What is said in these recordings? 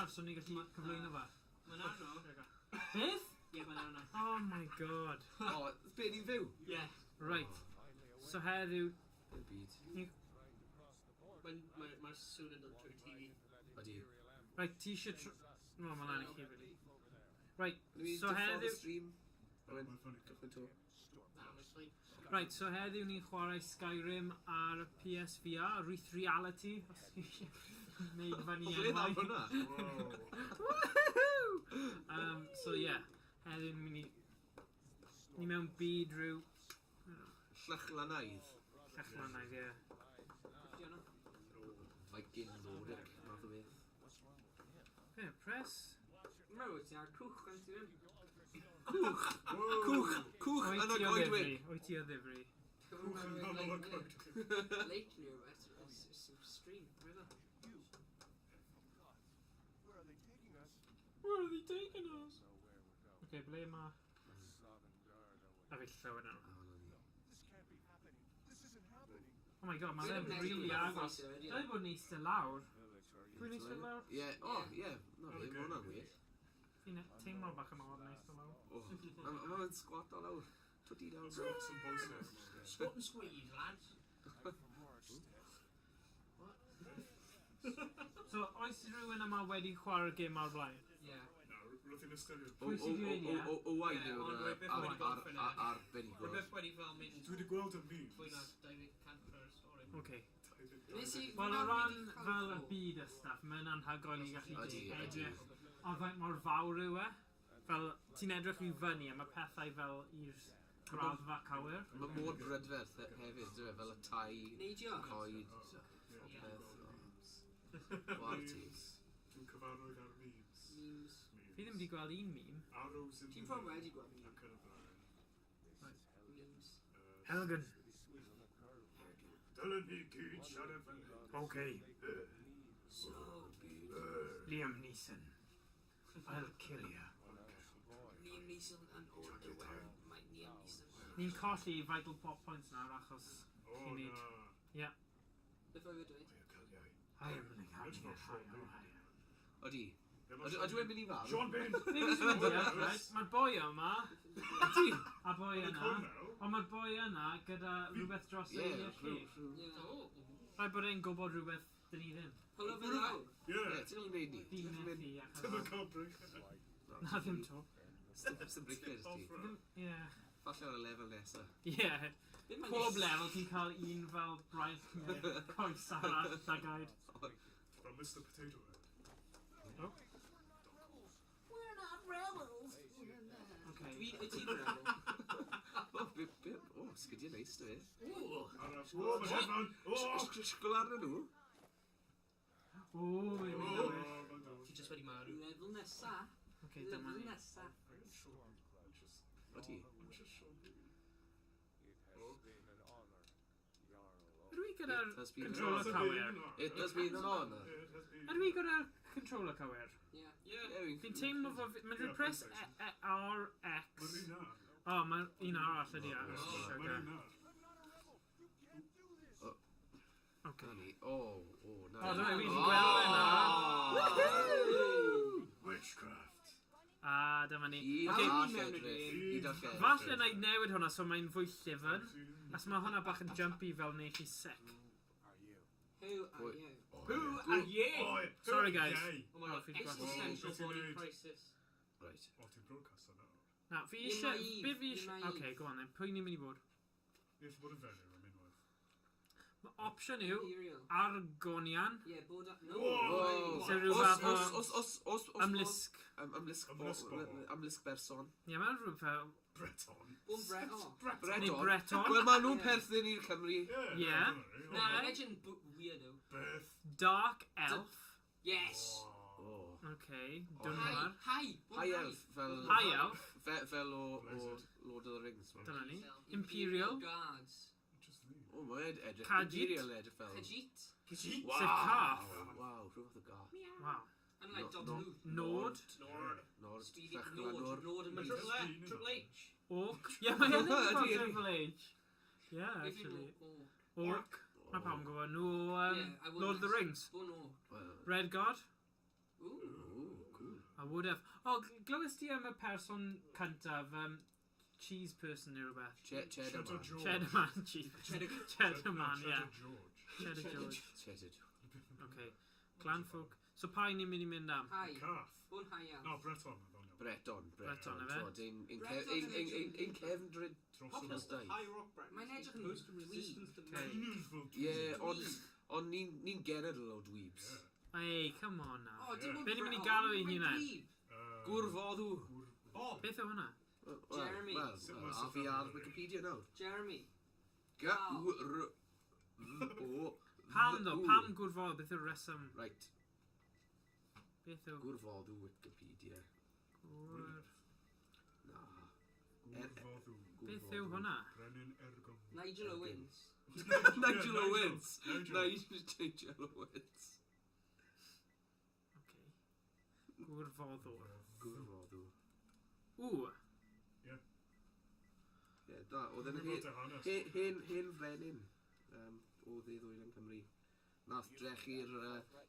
nawr, so ni'n gallu cyflwyno fe. Mae'n arno. Beth? Ie, mae'n arno. Oh my God. O, be, ni'n fyw? Ie. Right. So heddiw. Y byd. Mae'n ma, ma sŵn yn dod trwy'r TV. Ydy. Right, ti eisiau. No, mae'n lan i chi, really. Right, Ni'n so diffodd y heddiw. stream. Rwy'n cychwyn to. Na, mae'n fine. Right, so heddiw ni'n chwarae Skyrim ar y PSVR, Rith Reality, os chi eisiau gwneud fyny O, ble ddaw enwau. hwnna? Woohoo! So yeah, heddiw ni'n mynd i. Ni mewn byd rhyw Llychlanaidd. Llychlanaidd, ie. Diolch. Viking, Nordic, math o beth. Yeah, press. Mae'n wyt ti ar cwch yn ti ddim. Cwch! Cwch! Cwch Wyt yn y ti o goedwig! ddifri? Wyt ti o ddifri? Cwch yn nghanol y goedwig. Lake neu rhywbeth, it's stream, river. Where are they taking us? Where are they taking us? Know where we're going. Okay, ble ma. Sovngarde A fi llywed nhw. O, na ni. This can't be happening. This isn't happening. Oh my God, mae'n Dwi'n really meddwl agos. bod yn Dylai bod yn eistedd lawr. Dwi'n eistedd lawr? Ie, o, ie. Na fe, mae hwnna'n well. Fi'n teimlo bach yn odd yn eistedd lawr. O, mae'n squat o lawr. Twdi lawr. Squats and boys. Squat and squeeze, lads. So, oes rhywun yma wedi chwarae'r gêm o'r blaen? Yeah. Na, roedd hi'n ystyried. O, Pwy o, sydd wedi o, dweud ie? o, o, Owain Ie, yw'r ond yy, rwy byth ar- wedi ar- gorffen e. ar- arbenigwr. Rhywbeth wedi fel mynd Dwi wedi gweld y memes. fwy na 200 o'r stori. Okay. Nes i. Wel, o ran fel y byd a stuff, mae'n anhygoel i gallu Ydy, just ydy. edrych o faint mor fawr yw e. Fel, ti'n edrych i fyny a mae pethau fel i'r graddfa cywir. Mae mor brydferth hefyd, dyw e, fel y tai, Neidio. coed, popeth. War ti. Dwi'n cyfarwydd ar memes. Memes. Fi ddim wedi gweld un meme. Arrows in Ti'n the probably wind wedi gweld meme. ac yn y blaen. Memes. Helgan. Dylen ni gyd siarad fel hyn. Okay. So, Liam Neeson. I'll kill you. Liam Neeson and all the way. Mae Liam Neeson. Ni'n colli vital plot points nawr achos O, chi'n neud. na. Yeah. Beth oedd e dweud? Mae o cael iau. I am like having a high on high. Ydy. Ie, ma' Ydw Sean ydw i'n mynd i farw? Sean Bean! Be fi sy'n mynd i deall, right? Mae'r boi yma, Ydy! a boi Yn y yna, cornel. ond mae'r boi yna gyda rhywbeth dros Ie, ei rhyw. chi. Yeah. Oh. Rhaid bod e'n gwybod rhywbeth dyn ni ddim. Pull fe lawr. Ie. Ie, ti'n mynd i wneud ni? Fi'n Ti'n methu mynd. Ti'n achos. cael break. Na ddim to. Sdim breakers ti. Ddim, ie. Falle ar y lefel nesa. Ie. Beth mae'n Pob lefel ti'n cael un fel braich neu coes arall llygaid. From Mr Potato Head. Oh. We're not rebels. We're not. Okay. Dwi, wyt ti'n rebel? O, be, be, o, sgidiau neis, dy fe. Ooh. Ar y. O, mae Stefan! O! Sgwl arnyn nhw. O, mae'n mynd O, yn well. mae'n dod. Ti just wedi marw. Lefel nesa. Okay, dyma Lefel ni. nesa. I'm Sean. I'm just. Ydy. I'm just Sean Bean. Ydw i gyda'r It has been an controller honour. cywir? It has been an honour. It has been. Ydw i gyda'r controller cywir? Yeah. Yeah. Ie, fi'n. Fi'n teimlo fod. Mae'n rhyw Ie, press E, PlayStation. E, R, X. Mae'n un ar. O, mae'n un arall ydi ar. Mae'n Sugar. un ar. Okay. Na ni. O, o, na. O, dyma fi wedi gweld e na. Woohoo! Witchcraft. A dyma ni. Hyd Okay, a Mewn i'r lledrith. gêm. Hyd a lledrith. Falle na i newid hwnna so mae'n fwy llyfn. As mae hwnna bach yn jumpy fel neu chi sick. Who are Pwy- you? Who are you? Oh, ie. Sorry, guys. Yay. Oh my God, Oh, fi 'di gweld. existential Beth ti'n body neud? crisis. Right. O, ti'n broadcast yna. Na, fi You're eisiau. naive, Be fi you're eisiau. naive. Okay, go on then. Pwy ni'n mynd i bod? Ni eisiau bod yn fenyw am unwaith. Mae opsiwn yw Imperial. Argonian. Yeah, bod. No. Whoa. Sef rhyw Os, fath o os, os, os, os, os, Ymlusg. Ymlusg, Ymlusg bobl. ymlusg berson. Ie, mae'n rhywbeth fel. Breton. Bod Breton. Breton. Neu Breton. Wel, maen nhw'n Ie. perthyn i'r Cymru. Yeah. Yeah. dyna ni. Na, O, imagine weirdo. Beth. Dark Elf. Yes. O. Okay, Oh. Hi. Dunmar. Hi. Bod High hi. Elf, fel. High Elf. Fel o Blizzard. Lord of the Rings. Dyna ni. Imperial. Guards. Just me. O, mae'n edrych. Khajiit. Imperial edrych fel. Khajiit. Khajiit. Wow. Sef cath. Waw, rhywbeth o gath. Wow. And like No, Doctor no. Who. Nord. Nord. Nord. Speedy. Llychlanwr. Nord. Nord and Mae Memes. Triple just H. dyn yna. Triple H. Orc. Ie, mae hyn yn Ydy, fel ydy. Triple H. Yeah, If you actually. know Orc. Orc. Mae pawb yn gwybod nhw o Yeah, I wouldn't Lord of the ask. Rings. Bod yn Orc. Wel, Red God. Ooh. Ooh. I would have. O, glywes ti am y person cyntaf, cheese person neu rhywbeth? Cheddar Cheddar Man. George. Cheddar Man, cheese. Cheddar- Cheddar Man, Cheddar yeah. George. Cheddar George. Cheddar George. Okay. Clan folk. So pa un ni'n mynd i mynd am? Hi. Cath. Hwn hi iawn. No, Breton. Ddoniol. Breton, Breton. Breton, ife? Twod, ein Breton yn ein cefndryd Dros Populous Dros y dau. High Rock Breton. Mae'n edrych yn Supposed to resistance to Okay. magic. Fel Ie, dweeb. ond ni'n genedl o dweebs. Ie. Hey, come on now. O, dim ond Be ni'n mynd i Breton, galw ei mae'n hunain? dweeb. Gwrfoddw. Bob! Beth yw hwnna? Wel, Jeremy. Wel, Sut wel, ma' a fi ar Sir Wikipedia nawr. Jeremy. G U R V O Pam ddo? U. Pam gwrfodd? Beth yw'r reswm? Right, Beth yw gwrfoddw Wikipedia. gwr... Na. Gwrfoddw. Beth yw hwnna? Brenin Ergon. Nigel Owens. Nigel Yeah, Owens. Nigel. Nigel Owens. Okay. Gwrfoddwr. Gwrfoddw. Ww. Ie, da, oedd yn Dwi'n gwybod y hanes. hen frenin o dde ddwyrain Cymru. Nath drechu'r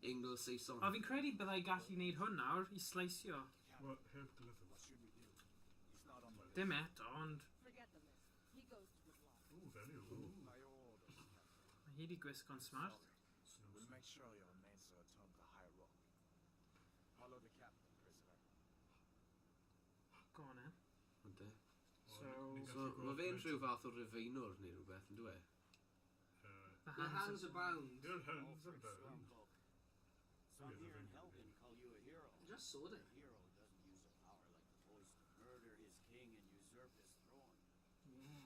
Eingl Saeson. O, fi'n credu byddai gallu gwneud hwn nawr i sleisio. Wel, heb glyfr. Dim eto, ond Forget the list. He goes to the block. Ooh, fenyw. Ooh. mae hi wedi gwisgo'n smart. Snow We'll make sure your remains are returned to High Rock. Follow the captain, prisoner. Go on, eh? Ond e. So, So, mae fe'n rhyw fath o rufeinwr neu rhywbeth, yn dwi? The Your hands are bound. Your hands are bound. Some Yeah, here in the Helgen call you a hero. Just sword it. A hero doesn't use a power like the voice to murder his king and usurp his throne. Yeah.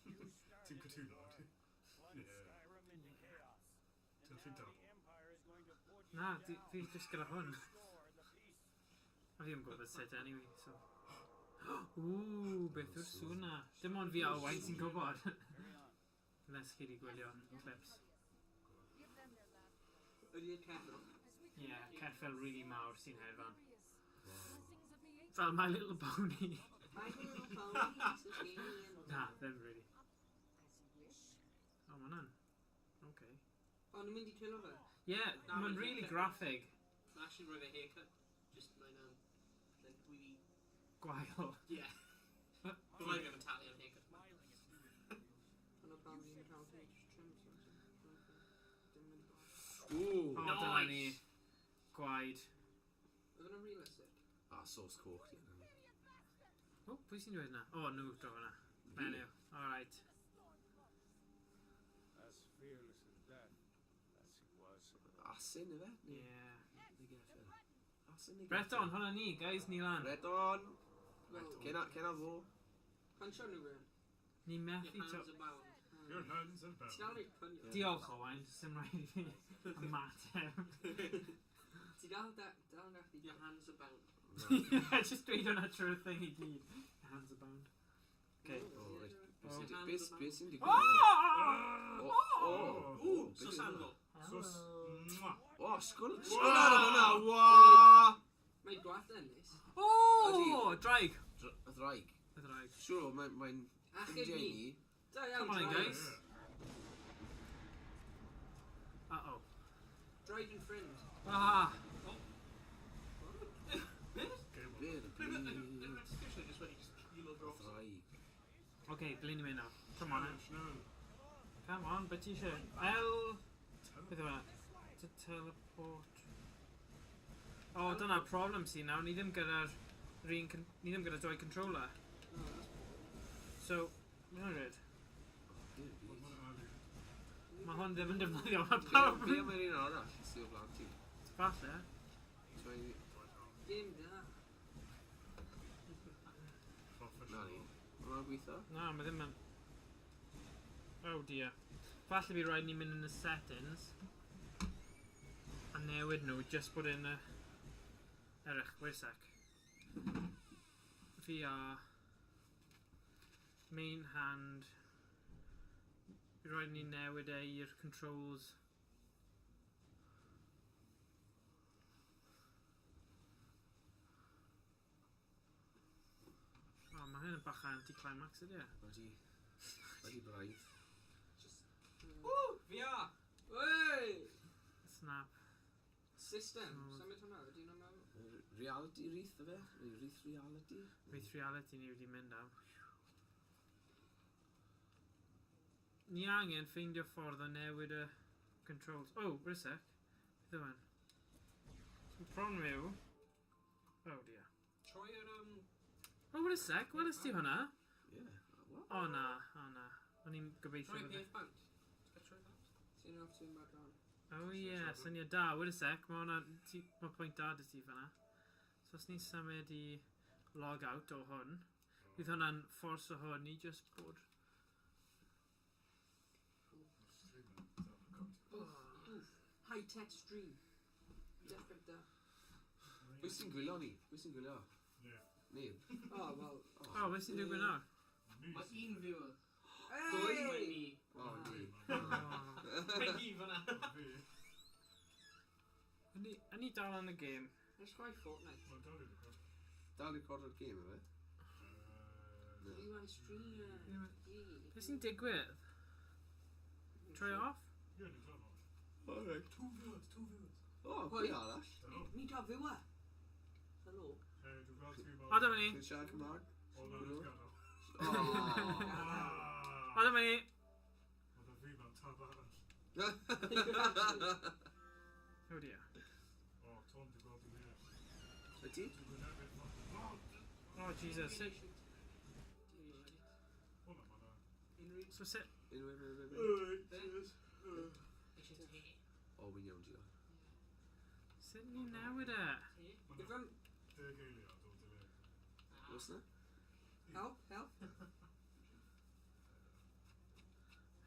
You Ti'n started the cytuno, war, ti? plunged Yeah. Skyrim into chaos, and Ti'n now gallu the dabble. Empire is going to put you Na, down fi jyst gyda hwn. restore the peace. A fi ddim yn gwybod sut anyway, so... Ww, beth yw'r sŵn na? Dim ond fi a Owain sy'n gwybod. Carry on. Unless chi wedi gwylio clips. Give them their last blow. Ydy'r ceffyl. As we Ie, yeah, command you, ceffyl really mawr sy'n hedfan. glorious blessings of the ancient Fel My Little Pony. My little pony is a king. Na, ddim really. as you wish. O, oh, ma hwnna'n... Okay. O, nhw'n mynd i kilo fe. Yeah, Na, mae'n mae'n really haircut. graphic. Mae'n actually rhoi fe haircut. Just mae'n, like, really... Gwael. Yeah. Rhoi fe'n Italian haircut. Hwna pam fi'n cael fi just trim Dim mynd i Ooh. O, dyna ni. Gwaed. Oedd hwnna'n realistic? A sos coch di yna. O, pwy sy'n dweud na? O, nhw draw fyna. Menyw. Alright. As fearless in death as he was in life. Asyn, ife? Yeah. Neu geffyl. Asyn neu Breton, hwnna ni, guys, ni lan. Breton! Wel, Cena fo. punch nhw fe. Ni Your methu to... hands are bound. Your hands are Ti'n bound. dal i'r punio. Diolch, Owain, sy'n rhaid i fi ymateb. Ti dal dal yn gallu... Your hands are bound. Yeah, just dweud hwnna trwy'r thing i gyd. Hands are bound. Okay. O, reit. Oh. Beth sy'n digwydd? Oh! O, o, Ooh, beth so yw sandal. Sos. Hello. Mwah. hwnna? O, sgwl sgwl ar hwnna! Wa! Mae gwallt yn neis. Oh! Draig! Y ddraig. Y ddraig. Siŵr o, mae'n Achub ffrindiau ni. ni. Da iawn, Come on, draig. guys. Uh-oh. Draig yn ffrind. Ah! Beth? Game on. Be yn y Rhywbeth byd? execution just wedi just kilo Y dros. ddraig. Okay, ble ni'n mynd nawr? Come on, Challenge now. Come on, beth ti eisiau? L... Beth yw hwnna? To teleport... O, oh, dyna'r problem sy'n nawr. Ni ddim gyda'r un... Ni ddim gyda doi controller. Oh, that's boring. So, beth yw'n dweud? Be yn y byd? Mae'n ali. Mae hwn ddim yn defnyddio, mae Be pawb... be am yr un arall sydd o flaen ti? Falle. Trwy... Dim da. Na ni. Mae hwnna'n gweithio? Na, mae ddim yn... Oh dear. Falle fi rhaid ni mynd yn y settings. A newid nhw, just bod yn y... Erich, wait a sec. VR. Main hand. Fi rhaid ni newid e i'r controls. O, oh, mae hyn yn bach o anticlimax ydy e? Ydy. Ydy braidd. Just... Woo! VR! Wey! Snap. System. Mm. Symud hwnna, ydy nhw'n meddwl? Reality Wreath, yfe? Neu Wreath Reality? Wreath Reality ni wedi mynd am. Ni angen ffeindio ffordd o newid y controls. Oh, wait a sec. Beth yw hwn? So problem yw... Oh dear. Troi yr... Oh, wait a sec. Welys ti hwnna? Yeah. What? O na, o na. O'n i'n gobeithio Troi bydde- peth bant. Ti'n troi bant? Ti'n off ti'n background. Oh ie, yeah, syniad da. Wait a sec, mae hwnna... Mae pwynt da dy ti fan'na. So os ni'n symud i log out o hwn, bydd hwnna'n fforce o hwn i just bod... High-tech stream. Dechrau da. Pwy sy'n gwylio ni? Pwy sy'n gwylio? Neb. Neb. Oh, well. Oh, beth sy'n digwydd nawr? Mae un viewer. Hey! Mae ni. O, ni. Oh. Mae hi fan'na. Fi. Yn ni dal yn y gêm? Let's try Fortnite. Mae'n dal i record. Dal i recordo'r gêm, yfe? Yy, You want stream? Beth sy'n digwydd? Troi off? Ie, ni'n dal off. Alright. Two viewers, two viewers. O, pwy arall? Dunno. Ni da viewer. Hello. Hey, dwi'n gweld ti O, dyma ni. Ti'n siarad Cymraeg? O, na, dwi'n gadael. O! O, dyma ni. Oedd y fi mewn tab arall. Oh dear. O, Tom, dwi'n gweld ti wir. Ydy? Dwi'n gweld beth ma. O, Oh, Jesus. Sut... o na, ma' na. Unrhyw... So sut... Unrhyw, unrhyw, unrhyw. Cheers. Eisiau te. O, wy'n iawn, diolch. Sut ni'n newid e? Te? Ma' If na I'm... 10 eiliad o delay. Oes na? Help, help. Help.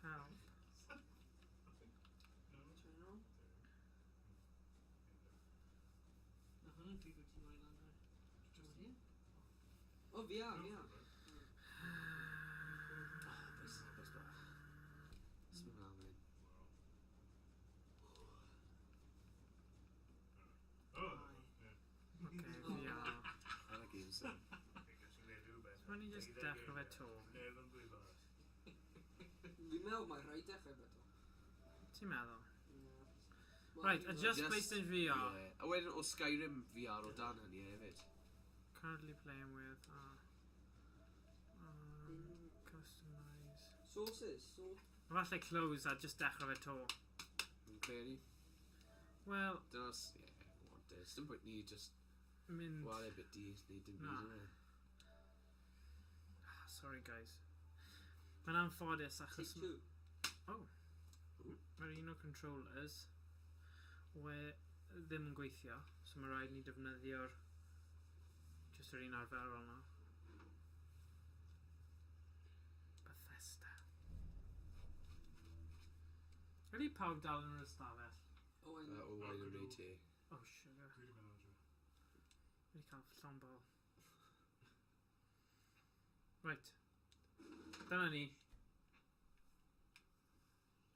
Turn on. Na hwnna'n pryd wyt ti'n rhoi lan ar. Just- Oh, VR, VR. O, boys, boys bach. Symud mlaen fan hyn. Oh, ie. Okay, VR. Ar y game, so. So ni just dechrau fe to. Fi'n meddwl mae rhaid dechrau fe to. Ti'n meddwl? Na. Right, adjust Just- PlayStation VR. Ie. A wedyn o Skyrim VR o dan hynny hefyd. Currently playing with... Customize... Sources, so... Falle close a just dechrau fe to. Yn credu. Wel, Dyna's... Ie, want it. Dim pwynt ni just mynd... ware biti, neu dim Na. byd yna. Ah, Sorry guys. Mae'n anffodus achos... Take two. Oh. Mae'r un o'r controllers we ddim yn gweithio, so mae rhaid ni defnyddio'r just yr un arferol na. Bethesda. Ydy pawb dal yn yr ystafell? Owen. O, Owain yn neud te. Oh, sugar. Dwi 'di mynd adre. Wedi cael llond bol. Right. Dyna ni.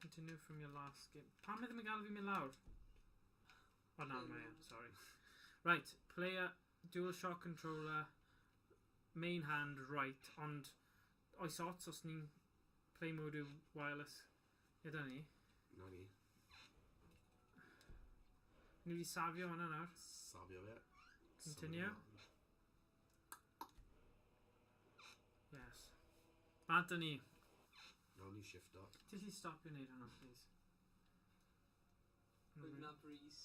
Continue from your last game. Pam ddim yn gael fi mynd lawr? Oh, na, mae e, sorry. Right, player, DualShock controller, main hand right, ond oes ots os ni'n play mode yw wireless. Ie, dyna ni. Na ni. Ni wedi safio hwnna nawr. Safio fe. Continue. Safio fe. Yes. Bant ni. Nawn ni shift up. Ti'n gallu stopio wneud hwnna, please? With na Breeze.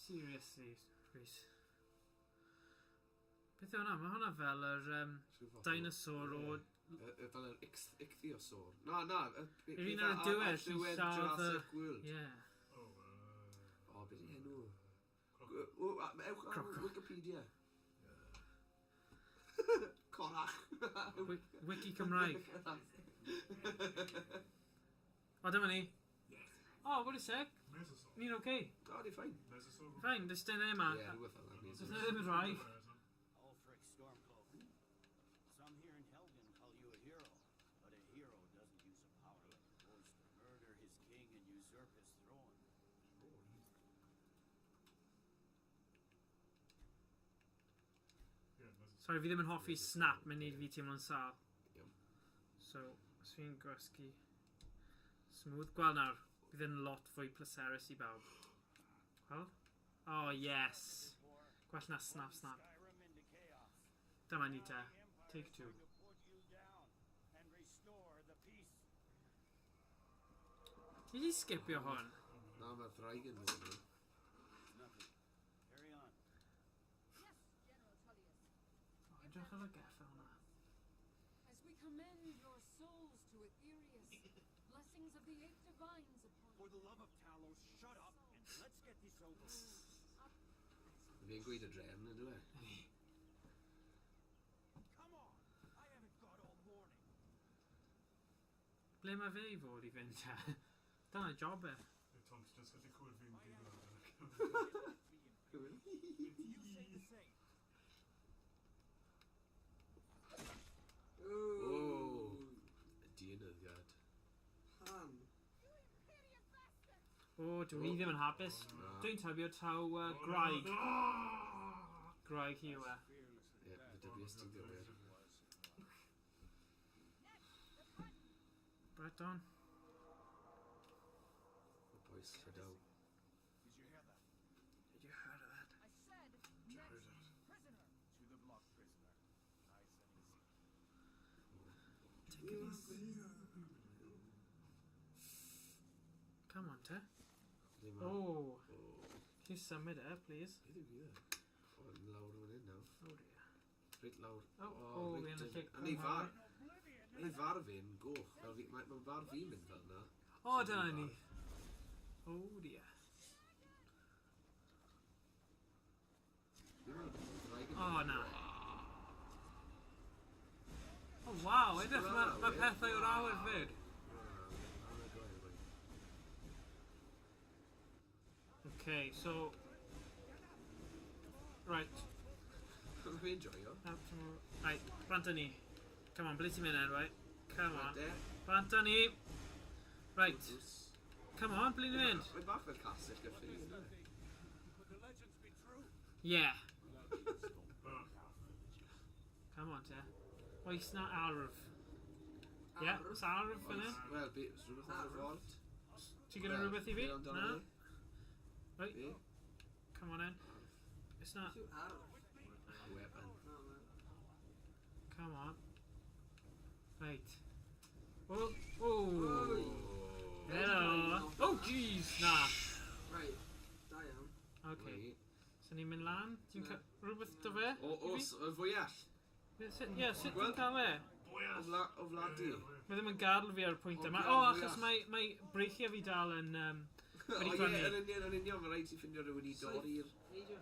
Seriously, Rhys. Beth yw hwnna? Mae hwnna fel yr dinosaur o... Ie. Fel yr ichthyosaur. Na, na. Yr un ar y diwedd sy'n Diwedd lladd y- Jurassic World. Ie. O, O, beth yw enw? Croc. O, Ewch ar Croco. Wikipedia. Corach. Wiki Cymraeg. O, dyma ni. O, wait a sec. Mesosaur. Ni'n oce. O, di fine. Mesosaur. Fine, does dim ddim Ie, rhywbeth fel 'na. Does ddim yn rhaid. Ulfric Stormcloak. Some here in Helgen call you a hero, but a hero doesn't use a power like a voice to murder his king and usurp his throne. Ie, Mesosaur. Sorry, fi ddim yn hoffi snap, mae'n neud fi teimlo'n sâl. Iawn. So, os fi'n gwasgu smooth, gweld nawr, bydd yn lot fwy pleserus i bawb. Gweld? Oh, yes. Gwell na snap snap. Skyrim into chaos. Dyma ni te. Now the Empire's Take two. going to put you down and restore the peace. Ti di skipio hwn? Na, mae'r ddraig yn ddod nhw. Nothing. Carry on. Yes, General Tullius. O, edrych ar y geffyl na. As we commend your souls to Aetherius, blessings of the eight divines upon For the love of Talos, shut up and let's get this over. with. Fe'n gweud y drefn, ydw e? Come on! I haven't got all morning. Ble mae fe i fod i fynd te? Dyna job e. Yw Tom ti just gallu cwrdd fi'n giglo. You say the same. O! Dienyddiad. Pam. O, dwi ddim yn hapus. Na. Dwi'n tybio taw graig. Graig hi yw e. Ie, fe dybies ti'n gywir. Breton. O boys, Llydaw. Did you hear that? Did you heard of that? I said, next prisoner. To the block, prisoner. Nice and easy. Take it easy. Come on, te. Ble ma? O, O. can you symud e, please? Beth yw gyda? O, yn lawr fan hyn nawr. Oh dear. Reit lawr. O, o, reit fi yn y yn- lle A neu far. cynghori. Neu far fi'n goch. Fel fi, mae ma far fi'n mynd fel na. O, dyna ni. Oh dear. Ble mae'r ddraig yn O, mynd? na. O, waw, edrych, mae ma pethau o'r awyr fyd. Anhygoel, boi. Okay, so... Right, Mae fe'n joio. out tomorrow. Right, bant â ni. Come on, ble ti'n mynd, right? Come on. De. Bant â ni. Right, Drws. come on, ble ni'n mynd? Mae bach fel castell gyda chi. Could the legends be true? Yeah. Come on, te. Oes na arf? Yeah, Arf? oes arf fan hyn? Wel, be, oes rhywbeth ar y vault? Ti gyda Wel, rhywbeth i fi? be amdano Na? fe? Right, Be? come on in. It's not... Beth yw arf? Weapon. Na, ma. Come on. Right. Oh, oh. Oi. Hello. Oh, jeez. Na. Right, da iawn. Okay. Wei. So ni'n mynd lan? Ti'n Na. ca rhywbeth dy fe? O, o, y fwyall. Ie, sut ti'n Gweld? cael e? O fla, o fla di. Mae ddim yn gadw fi ar y pwynt O, yma. gael O, achos fwyall. mae, mae breichiau fi dal yn... O Wedi ie, clymu. yn union, yn union, mae rhaid ti ffindio rhywun i dorri'r... Neidio.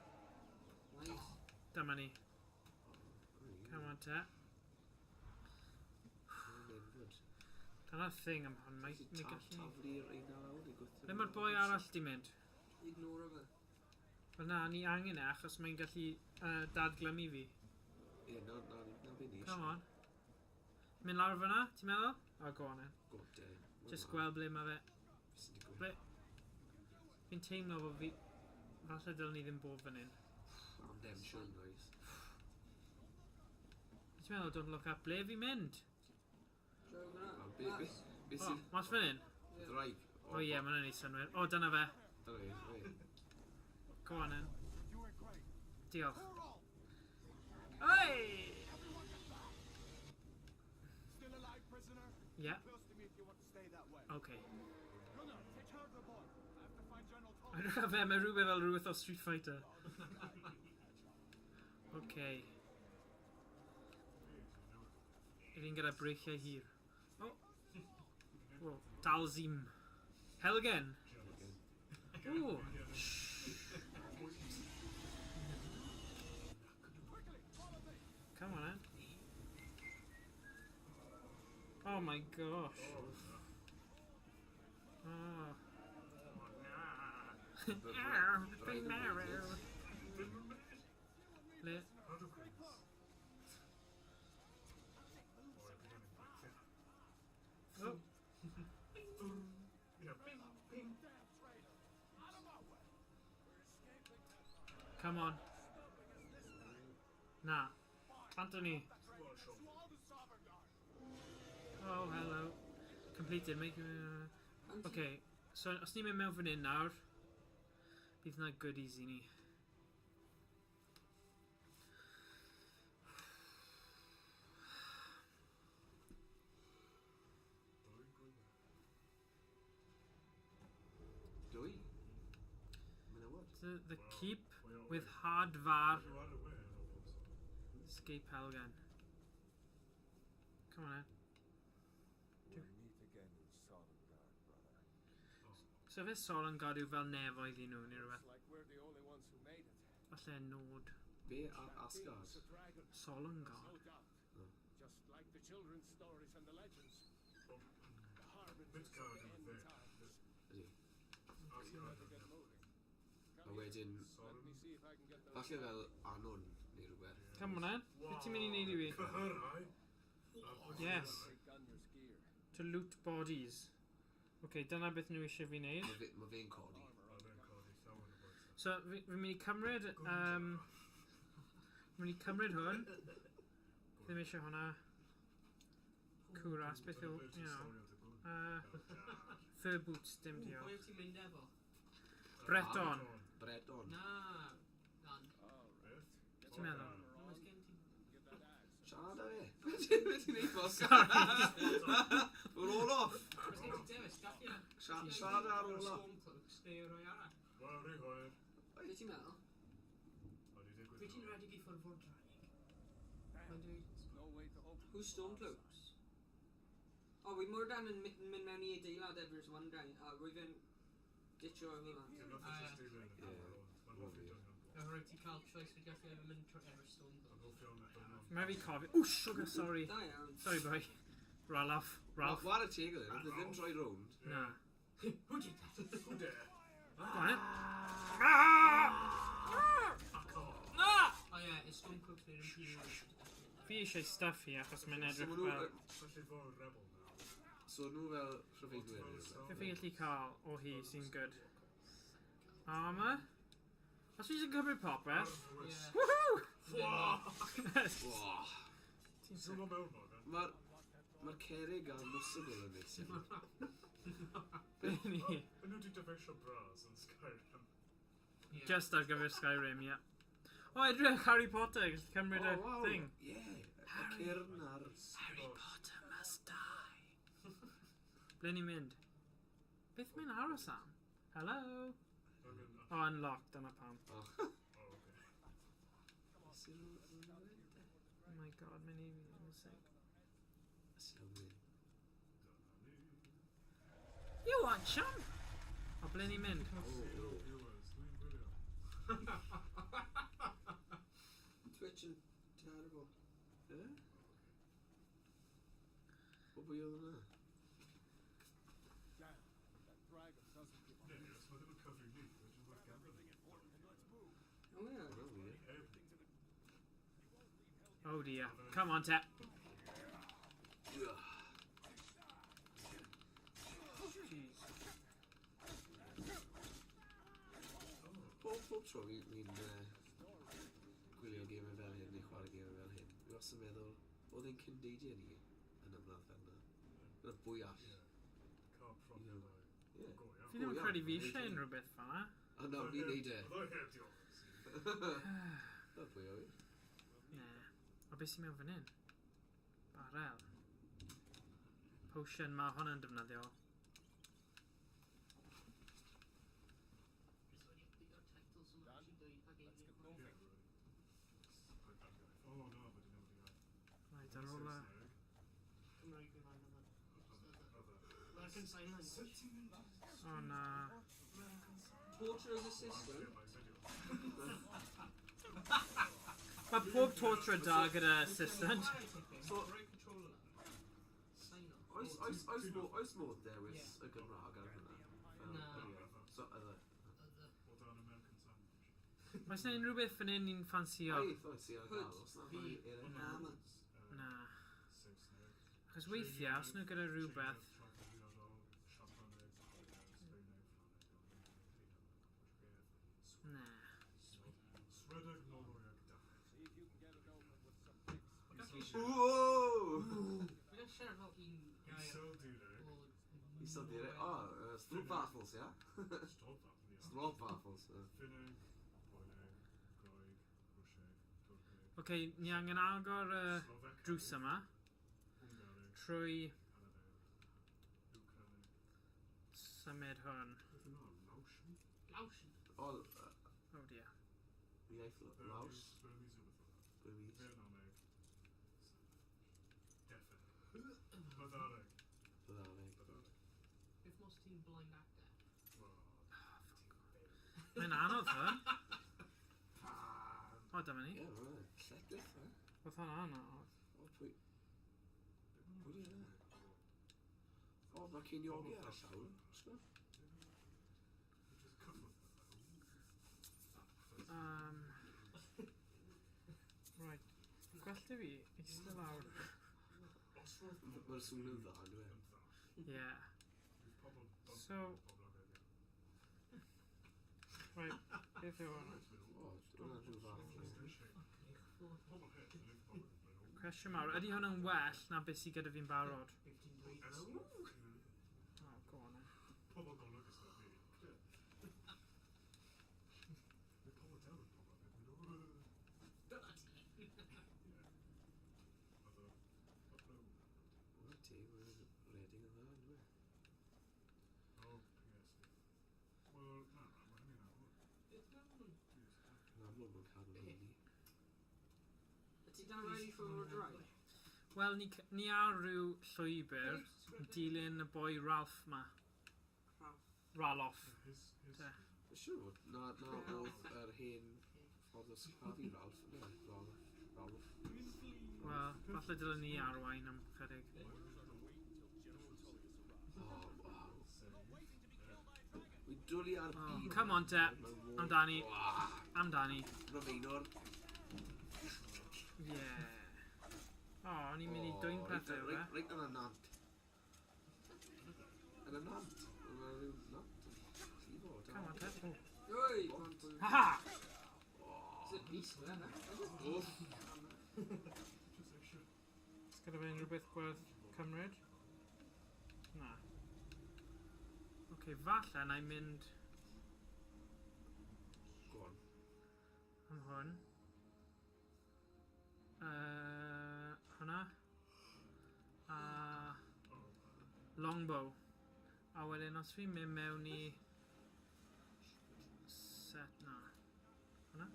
Nice. Dyma ni. Come on, te. Dyna'r thing am hwn. Mae, mae gallu... Taflu'r un lawr i gwthio. Ble mae'r boi arall di mynd? Ignore fe. Wel na, ni angen e achos mae'n gallu dadglymu fi. Ie, na, na, na be ni Come on. Mynd lawr fyna, ti'n meddwl? Oh, go on then. Go on, te. Just gweld ble mae fe. Beth sy'n digwydd? Ble... Fi'n teimlo bod fi... Falle dylwn ni ddim bod fan hyn. Am demsiwn, oes. Ti'n meddwl, don't look up, ble fi'n mynd? Draw fyna. O, Be, be, be O, sy'n... mas fan hyn? Ddraig. O ie, mae hwnna'n neud synnwyr. O, dyna fe. Dyna fi, wei. Go on then. Doing great. Diolch. We're all Oi! still alive, prisoner. Yeah, Close to me if you want to stay that way. okay. Gunnar, take care of the boy. I have to find General Mae'n Tullius. rhywbeth fe, mae rhywbeth fel rhywbeth o Street Fighter. Okay. Yr un gyda breichiau hir. O! Oh. Dalzim. Helgen! Ooh! Come on then. Oh my gosh. Oh. Ddraig yn Marrow. bwyd. Le, oh, come on. Na. Anthony. Oh, hello. Completed. Make. Okay. So, os ni'n mynd mewn fan hyn nawr, bydd na goodies i ni. the Wow. keep Pwy a with wyr? Hadvar. Yw ar y we yn ôl bob sôn. Escape Helgen. Come on then. We'll meet again in Sovngarde, brother. So fe Solengard yw fel nefoedd i nhw neu rhywbeth. Looks like we're the only ones who made it. Falle nod. Be a That Asgard? thing's a dragon, there's Solengard. no doubt. Just like the children's stories and the legends. Oh, The harbingers of Midgard the yw end dde. times. Ydy. Asgard Better yw get dde. moving. A Come here. wedyn, Let me see if I can get those falle fel Anwn neu rhywbeth. Come on then. Beth ti'n mynd i wneud i fi? Cyhyrau. Yes. Take Gunnar's gear. To loot bodies. Ok, dyna beth nhw eisiau fi wneud. Mae fe- ma fe'n codi. Mae fe'n codi llawer o bwysau. So, fi'n mynd i cymryd... Fi'n mynd i cymryd hwn. Ddim eisiau hwnna. Cwras, beth yw... You know. Fur boots, dim Pwy diolch. wyt ti'n mynd efo? Breton. Breton. Na. Dan. All right. Get Ti'n that meddwl? armor Na, on oes gen ti... and get that axe. Siarad â fe. Be ti'n neud boss? We're all off. Oes gen ti dewis, gallu Siarad ar ôl off. Stormcloaks neu roi arall. Wel, rhy hwyr. Be ti'n meddwl? Wedi digwydd. Dwi ti'n rhedeg i ffwrdd o'r draig. Mae'n dweud... No way to open Who's the far Stormcloaks? side. O, wi mor dan yn mynd mewn i adeilad Everest Wondering, a rwy fe'n ditio o hwnna. Dim nath o just dilyn y Ie. Mae'n hoffi dynion. Oherwydd ti'n cael choice fi gallu efo mynd trwy efo'r Stormcloaks. Mae'n hoffi o'n dynion. Mae fi cofio... Ww, sugar, sorry. Da iawn. Sorry, boy. Ralph. Ralph. Whare teg oedd e, nath e ddim troi rownd. Na. Who did that? Who dare? Go on then. Ah! Fuck off. O ie, y Stormcloaks neu'r Imperial. Fi eisiau stuff hi achos mae'n So edrych ma' nhw fel... Felly fo rebel now. so nhw fel rhyfeidwyr neu rhywbeth. Beth fi'n gallu cael o hi sy'n good? Armour? Os fi jyst yn cymryd popeth. Ie. Woohoo! Wow! Wow. Ti'n Zoom o mewn, Morgan. Mae'r Mae'r cerig a'r mwsogl yn neis iawn. Be ni? Maen nhw wedi dyfeisio bras yn Skyrim. Ie. Just ar gyfer Skyrim, ie. O, edrych, Harry Potter, gallu cymryd y Oh, wow. thing. Ie, y cyrn a'r... Harry Potter must die. Ble ni'n mynd? Beth mae'n aros am? Hello? Oh, unlocked, dyna pam. Oh. Oh, okay. Sy'n rhywun yn mynd? Oh my god, mae'n i fi yn sick. Sy'n mynd? You want chum? O, ble ni'n mynd? Oh, oh. Viewers, dwi'n gwylio. Twitch yn terrible. Ie? O bwy oedd hwnna? Damn, that dragon doesn't give up. Ie, os mae ddim yn cyfri ni, wedyn mae'n ganddo Everything important and let's move. O ie. Hwnna'n wir. Heb. Oh dear. Come on, Tep. Jeez. Pob tro fi'n gwylio gemau fel hyn neu chwarae gemau fel hyn, fi wastad yn meddwl, oedd ein cyndeidiau ni yn ymladd fel yna. Gyda bwy all. Ie. Cael profiad o'i. Ie. Go iawn. Fi ddim yn iawn, credu fi amazing. eisiau unrhyw beth fel 'na. A nawr ni'n neud e. Oedd o heb diolch. Na pwy o fi. Na. O beth sy'n mewn fan hyn? Barel. Potion, mae hwnna'n defnyddiol. Jyst wedi updateo'r titles yma, actually dweud pa game Let's ni'n get chwarae. moving. Yeah, right. Oh no, wedi newid i iaith. Right, ar ôl y... Cymraeg fi fan yma. Other. American Sign Language. Sut ti'n mynd? O na. Torturer's assistant. Yeah, my video. Mae pob torturer da gyda assistant. So- Right controller. Sign off. Oes modd dewis y Gymraeg ar hwnna? Fel Na. yr iaith? So, other. Other. O dan American Sign Language. Oes na unrhyw beth fan hyn ni'n ffansio? Ai, oes i ar Hood, gael, os na fi, rhai eraill. Armour. Na. Saesneg. Achos weithiau, os nhw gyda rhywbeth... Na. Swedeg, Norwyeg, Daneg. See if you can get it open with some picks. Whoa! Fi wedi siarad fel un gair Iseldireg. o... Iseldireg. O, stroopwafels, ia? Stroopwafel, ia. Stroopwafels. Finneg, Pwyleg, Groeg, Rwsieg, Twrceg, Oce, ni angen agor y Slofacaidd, drws yma Hwngareg, trwy Canadeg, Wcraneg. symud hwn. Beth yna? Laosian? Laosian. O, Oh dear. Iaith Laos. Burmese yw beth hwnna. Burmese. Vietnameg. Definitely. Byddareg. Byddareg. Byddareg. Beth mos ti'n blind actor? Wel, Mae'n anodd hwn. O, dyma ni. Ie, mae'n lletith, e? Oedd hwnna'n anodd. O, pwy... Pwy di hynna? O, mae ceiniogi ar y llawr. Sgwr? Just cyffwrdd. Right. Gwell i fi eistedd lawr. Os roedd Mae'r sŵn yn dda, ynddo yn e? dda. Yeah. Bydd pobl yn So, boblogaidd iawn. right, beth yw hwnna? O, hwnna'n rhyw fath. Pobl hyn, yn unig pobl yn mynd, Cwestiwn mawr, ydy hwn yn well na beth sydd gyda fi'n barod? Beth ti'n dweud? "O, Oh, go on then. Pobl golygus na fi. Bydd pobl dew yn boblogaidd yn mynd, "O." Dyna ti. Ie. Oedd o- O, ti, mae'n redeg yn dda, ynddo e? O, PSC. Wel, na, na, mae hynny'n amlwg. Beth mewn? Yn amlwg mae'n cadw hynny. Ydy dan ready for a drive? Wel, ni ar ryw llwybr yn dilyn y boi Ralph ma. Ralph. Raloff. His, Te. Mae'n siŵr fod na oedd yr hen ffordd o sillafu Ralph, ynddo e? Ralph. Ralph. Wel, falle dylen ni arwain am chydig. O, waw. Wy'n dwlu ar Oh, byd. come on te. Mae'n mor- Amdani. Wah, Amdani. Rufeinwr. Yeah. O, o'n i'n mynd i dwyn O, pethau, reit- e? Reit yn y nant. Yn y nant. Yn y rhyw nant. Llifo, da. Come on te. Oh. Oi! Bont. Ha ha! It's a beast, man. Wff. Os gyda fe unrhyw beth gwerth cymryd? Na. Oce, okay, falle na i mynd Go on. am hwn. Hwnna. A longbow. A wedyn os fi'n mynd mewn i set na. Hwnna?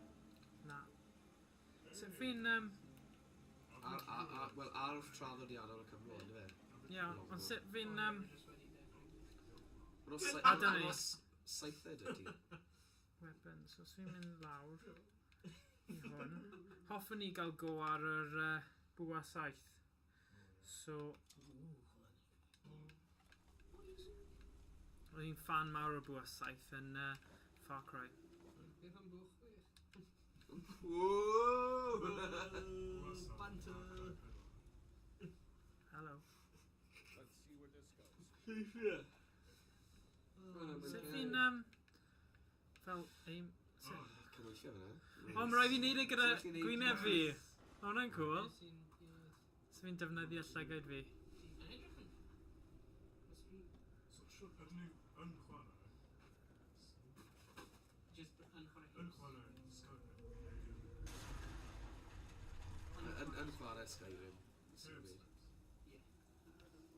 Na. So fi'n... Wel, arf traddodiadol y Cymru, ynddo fe? Ie, ond sut fi'n... Maen nhw'n A dyna ni. saithed ydy. Weapons. Os fi'n mynd lawr i hwn. Hoffwn i gael go ar yr bwa saith. So, o'n i'n fan mawr o bwa saith yn Far Cry. Beth am bwch chwech? Whoa! Banter. Hello. Let's see where this goes. Sut fi'n... Fel, aim... Cymwyllio fyna. O, mae rhaid fi neud e gyda Ti'n gallu neud- gwyneb fi. O, hwnna'n cool. Beth sy'n... ie. So fi'n defnyddio llygaid fi. Yn edrych yn... Os fi... So, siwr, ydyn nhw yn chwarae? Just yn chwarae Yn chwarae Skyrim? Yn chwarae Skyrim. Nes i'n Heb gweud. Spice.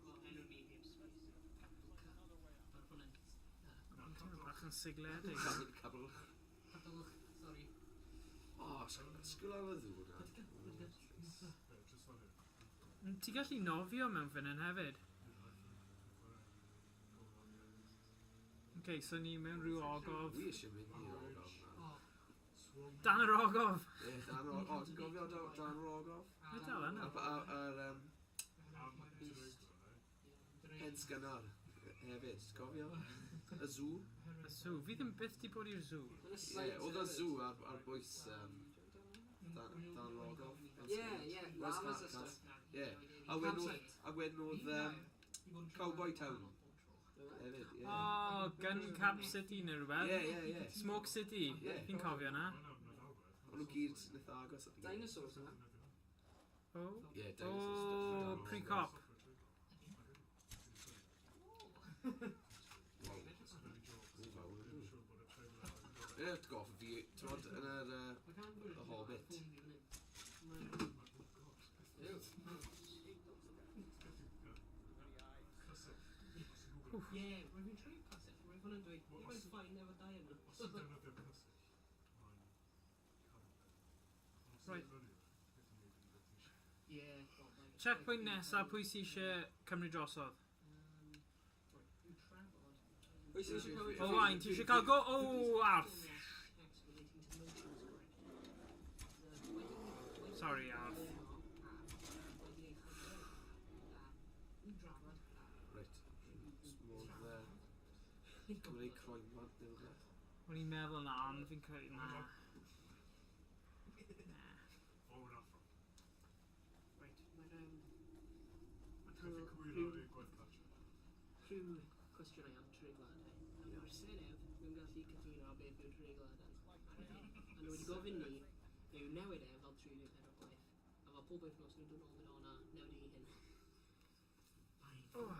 Wel, enw ni heb spice. Mae'r hwnna'n... Na, Teimlo bach yn sigledig. Cabl. Cadwch, sorry. O, sgwl ar y ddŵr na. Just fel hyn. Ti'n gallu nofio mewn fan hyn hefyd. Okay, so ni mewn rhyw ogof. Wi eisiau mynd i'r ogof na. Dan yr ogof! Ie, dan yr ogof. O, ti'n gofio dan yr ogof? Mae dal yna. A'r Pen Sgynnar hefyd, ti'n cofio? Y zoo. Y zoo. Fi ddim byth di bod i'r zoo. Ie, oedd y zoo ar bwys dan yr ogof. Yeah, yeah, llamas a stuff. Ie, a wedyn oedd Cowboy Town hefyd, ie. Oh, Gun Cap City neu rhywbeth. Ie, ie, ie. Smoke City. Ie. Fi'n cofio na. O'n nhw gyd nath agos at y gilydd. Dinosaurs yna. Oh. Ie, dinosaurs. Oh, pre-cop. Wow. Fawr yn nhw. Yn atgoffa fi, ti'n bod, yn yr The Hobbit. Ie, rwy'n fi'n trwy classes, rwy'n hwnna'n dweud, you're fine, never die yn. Right. Ie. Checkpoint nesa, pwy sy eisiau cymryd drosodd? Pwy sy'n eisiau cymryd Owain, ti eisiau cael go? O, Arth! Sorry, Arth. Reit. Modd cymryd croen bant neu rhywbeth. O'n i'n meddwl na, ond fi'n credu... Na. Na. O, yn afro. Right, mae'r Cyffi cwyno i gwaith cartre. Rhyw cwestiynau am treigladau. A mae'r Senedd ddim gallu cytuno ar beth yw'r treigladau ar y hyn. A nhw wedi gofyn ni yw newid e fel 34 gwaith. A fel pob wythnos nhw'n dod nôl yn o na, newid i hyn. Oh.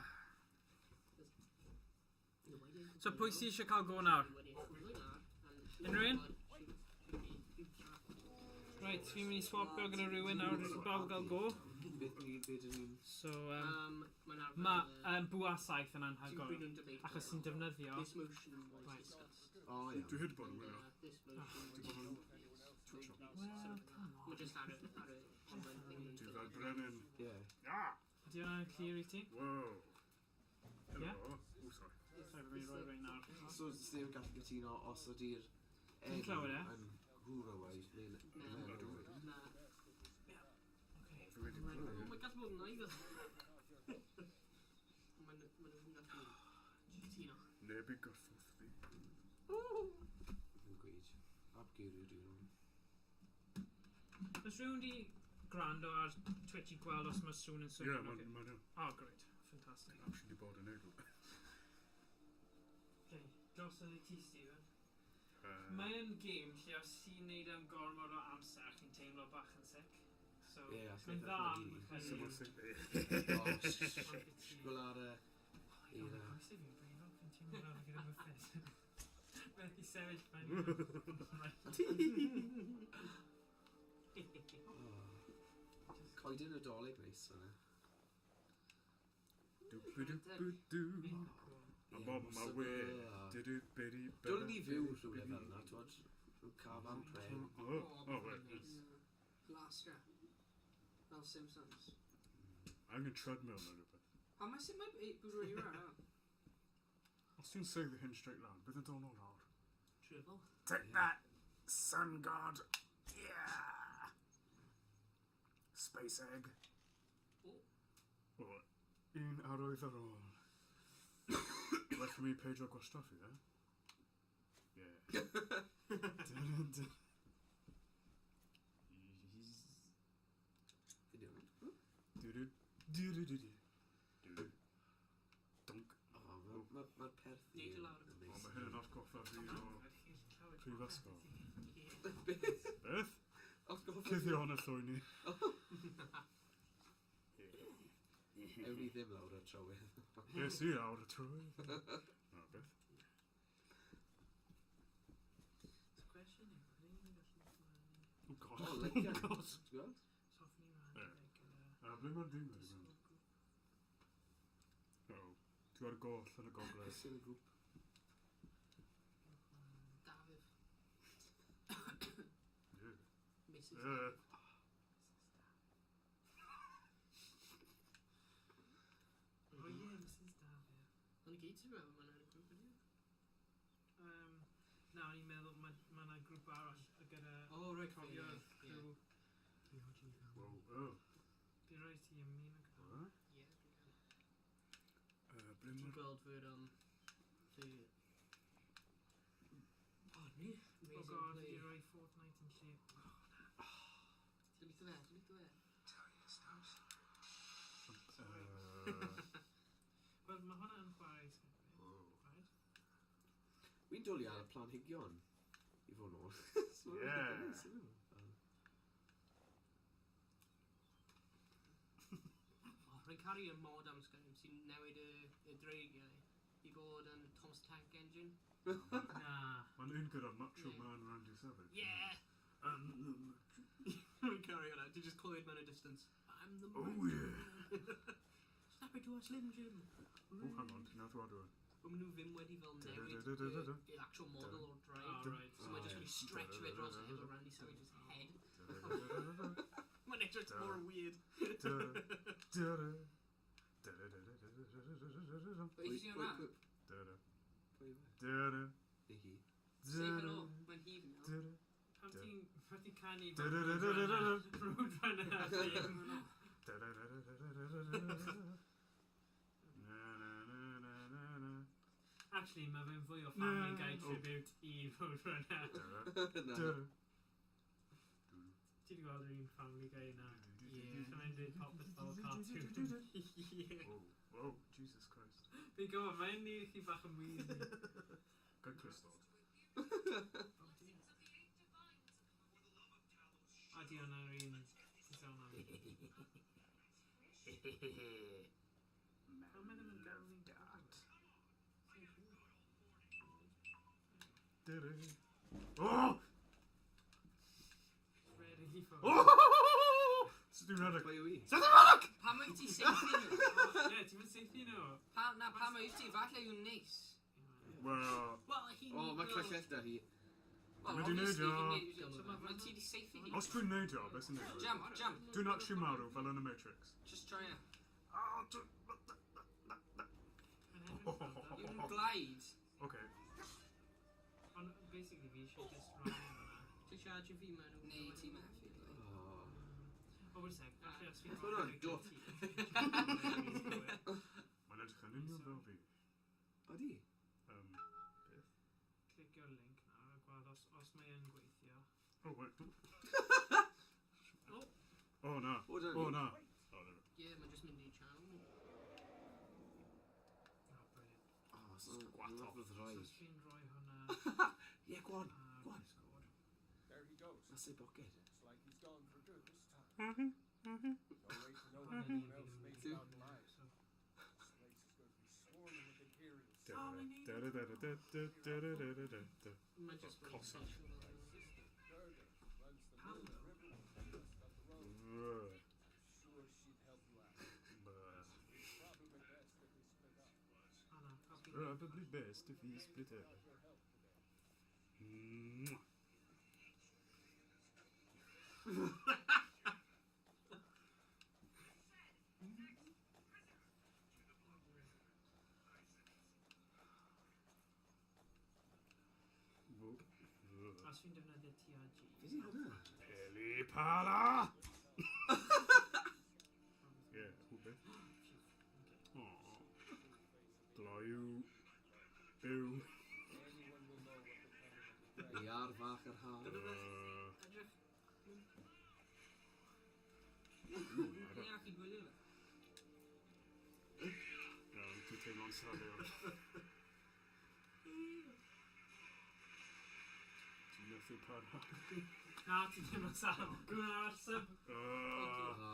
So pwy sy eisiau cael go nawr? Unrhyw un? Right, fi'n mynd i swapio gyda rhywun nawr i bawb gael go. Beth ni, beth ni'n... So, Mae'n arfer... mae bwa saith yn anhygoel. Ti'n debate Achos ti'n defnyddio... This motion was Right. discussed. O, iawn. Dwi hyd bod yn And, wylio. this motion was Dwi'n bod yn going Twitch to be Well, sort of come on. Mae just ar y online thing. Dwi fel Brenin. Ie. Ah! Ydy hwnna'n clear i ti? Wow. Hello. Yeah? Oh, sorry. Sorry, fi'n mynd i roi rhain nawr. So, sneb yn gallu cytuno os ydy'r Ti'n clywed e? yn hwrywaidd neu'n Na. menywaidd. Na. Okay. Fi wedi Wel, clywed. Mae gallu bod yn neither. Mae nhw'n gallu cytuno. Neb i gyffwrdd fi. Yn gweud. Ab geiriau dyn nhw. Oes rhywun di gwrando ar Twitch i gweld os mae sŵn yn Ie, swnio'n mae'n ocê? ma iawn. Oh, great. Fantastic. Actually bod yn egl. Okay, drosodd i ti, Stephen. Mae yn game lle os ti'n neud am gormod o amser, chi'n teimlo bach yn sick. So, Ie, allai mae'n dda am ddychmygu. chwarae. Syml sy'n... O, Ond fi ti- Gwel ar y... Oh, iawn, Ie. coesau fi'n brifo, fi'n teimlo fel fi gyda fy ffit. Methu sefyll fan O. Coeden Nadolig neis fyna. Du du du du du. I'm on my way. Du du bidi Dylwn ni fyw rhywle fel yna, t'wod? Rhyw cafan pren. Oh, oh, wait. Blaster. Fel Simpsons. Angen treadmill neu rhywbeth. A mae sut mae bwrw i rhan o? Os ti'n sefyll hyn straight lan, bydd yn dod nôl lawr. Trifle. Take that, sun god. Yeah. Space egg. Oh. O, un arwydd ar ôl. Well for me peidio gwastraffu, eh? Yeah. Dun, dun, dun. Fi di ond. Du, du, du, du, du, du. Du, du. Dunk. O, mae'r perth i Neud i yn lawr. yn O, neis. mae hyn yn atgoffa fi o prifysgol. Beth? Beth? Atgoffa fi? Cuddio yn y llwyni. Ewn ni ddim lawr y trywydd. Es i lawr y trywydd. Na, beth? Cwestiwn yw, ydyn ni'n gallu rhannu... Oh, God. O, lycan. Oh, God. Ti'n gweld? So hoffwn i rannu Ie. fe gyda A ble mae'r dyn wedi mynd? Discord group. Oh, ti ar goll yn y gogledd. Sy'n y grŵp. Dafydd. Yeah. Mrs. Yeah. Oh ie, Mrs Dafydd. Ond i gyd ti'n meddwl mae'n yn y grŵp ydy? Na, o'n i'n meddwl mae ma 'na grŵp arall gyda Oh, right, cofio'r ie, ie. crew. Wow. Oh. Fi roi ti ymuno gyda. What? Ie, dwi'n cael. Ble Ti'n mae'r... gweld fod, the... Oh, ni? Oh Amazing god, fi play. 'di roi Fortnite yn lle. Delete fe, delete fe. Wel, mae hwnna yn chwarae Skype, right? Wy'n dwlu ar y planhigion, i fod yn onest. So, Yeah. ma'n neis, ydyn nhw? Oh, rwy'n caru y mod am Skyrim sy'n newid y dreigiau i bod yn Thomas Tank Engine. Na. Mae'n un gyda Macho Yeah. Man Randy Savage. Yeah! Rwy'n caru hwnna. Ti'n just clywed mewn y distance. I'm the Oh, Macho yeah. Man. Snap it to a Slim Jim. Oh, hang on, ti'n adwad o. Ond maen nhw ddim wedi fel newid Da-da-da-da-da-da. y actual model o'r Oh, draig. right. So mae Oh, just ie. wedi stretch fe dros efo Randy Savage's head. Mae'n edrych mor weird. Pwy sy'n hwnna? Pwy yw e? Neu hi. Safe yn ôl. Mae'n hif nawr. Pam ti'n canu fel Roadrunner theme? Actually, mae fe'n fwy o Family Guy tribute i Roadrunner. Na. Ti wedi gweld yr un Family Guy yna? Ie. Lle mae'n dweud popeth fel cartoon. Ie. Whoa, whoa, Jesus Christ. Fi'n gwybod, mae'n neud chi bach yn wheezy. Good clustod. A di hwnna'r un ti'n sôn am? Pam mae ddim yn gael ni'n Dat. Oh! Ready for... Oh! Sut dwi'n rhedeg? Pwy yw hi? Sut dwi'n rhedeg? Pam wyt ti seithi nhw? Ie, ti'n mynd seithi nhw. Na, pam wyt ti? Falle yw'n neis. Wel, Wel, hi... O, mae cyllell da hi. Well, Dwi'n mynd i obviously, neud o. hi'n neud. Mae ti di seithi hi. os dwi'n neidio, beth sy'n digwydd? Jump, jump. Dwi'n actually marw fel yn y Matrix. Just try it. Ah, dwi- You can glide. Okay. Ond basically fi eisiau just rhannu hwnna. Ti'n siarad i fi mewn... Neu ti methu. like. O. Oh, wait a sec. Actually, os fi'n Hwnna'n dwp. Mae'n edrych yn union fel fi. Odi? Clicio'r link nawr a gweld os mae yn gweithio. Oh, wait. Oh, na. O, dyna Oh, ni. na. Oh, there we go. Ie, mae'n just mynd i channel. Oh, brilliant. O, Squat off. Fydd So rhaid. os fi'n rhoi hwnna Ie, go on. ar Go on. Discord. There he goes. That's ei boced. Looks like he's gone for good this time. No way to know if anyone else made it out alive. So, This place is going to be swarming with Imperials. Da-da-da-da-da-da-da-da-da-da. Mae'n just... Oh, Cossack. Sister, Gerda, runs the mill in Riverwood, just up the road. Ugh. Sure she'd help you out. It's probably best if we split up. oh no, copy. Probably best if we split up. Without your help today. Mwah. Whoop. Os fi'n defnyddio TRG. Be di hwnna? Pili pala! Yeah, who beth? Aw. Gloyw. Byw. Anyone will know what became of the dragon. Iar fach ar haf. Edrych. Ooh, Ni'n allu gwylio fe. Iawn, dwi'n teimlo'n safio. Ti'n methu parhau. Na, ti'n teimlo'n saf. Gwyn arall sub.